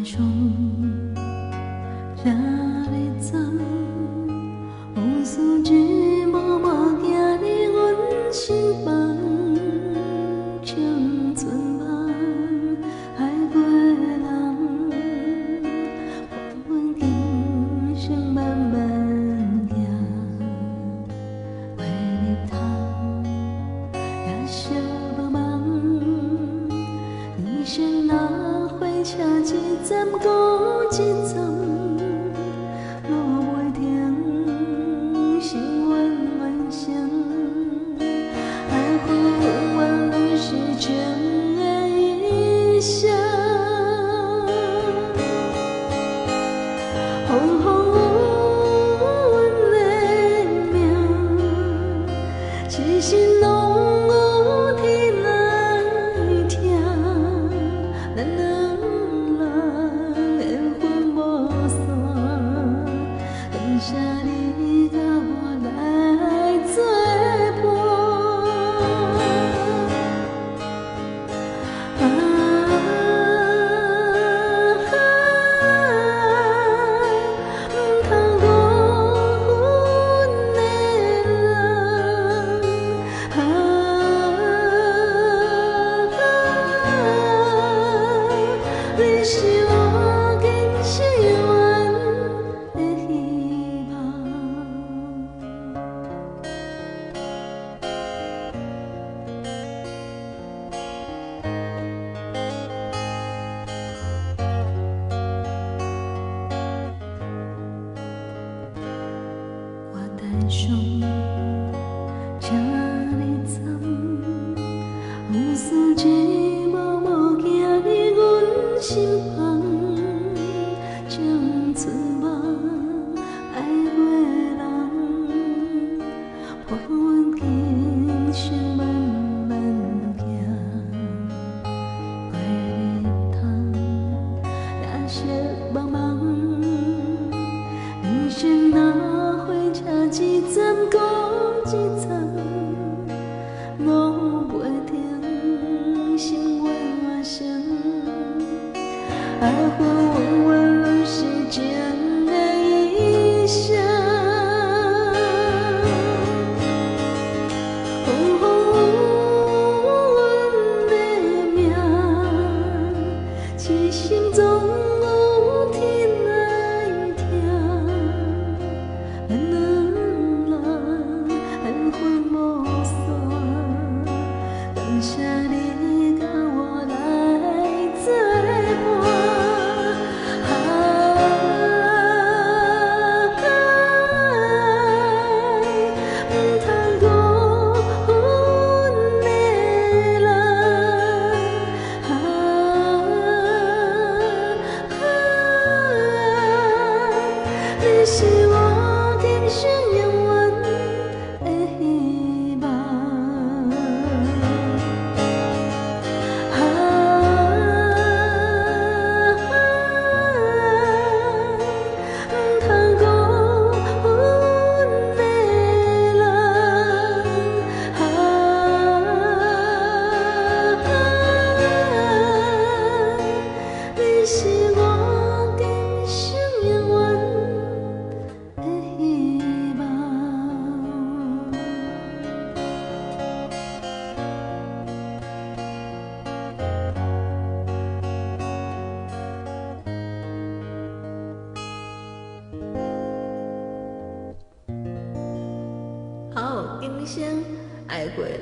想這呢慘，往事一幕幕行入阮心房，青春夢，愛過的人，伴阮今生慢慢行，月日窗，夜色茫茫，人生若火車一站閣一站，路袂停，心願完成，愛恨永遠攏是情的醫生。風風雨阮的命，痴心攏有天來疼，咱兩人緣分無散，感謝你佮我來做伴。啊，毋通辜負阮的人，啊，你是我今生永遠的希望。我台上這呢慘，往事一幕幕行入阮心房，青春夢，愛過的人，伴阮今生慢慢行，月日窗，夜色茫茫，人生若火車一站閣一站，路袂停，心願完成，愛恨永遠攏是情的醫生。風風雨阮的命，痴心總有天來疼，咱兩人緣分無散，感謝你佮我來做伴。啊，毋通辜負阮的人，啊，你是我今生永遠的希望。啊，毋通辜負阮的人，啊，你是我今生永遠的希望。好，今生愛過的人。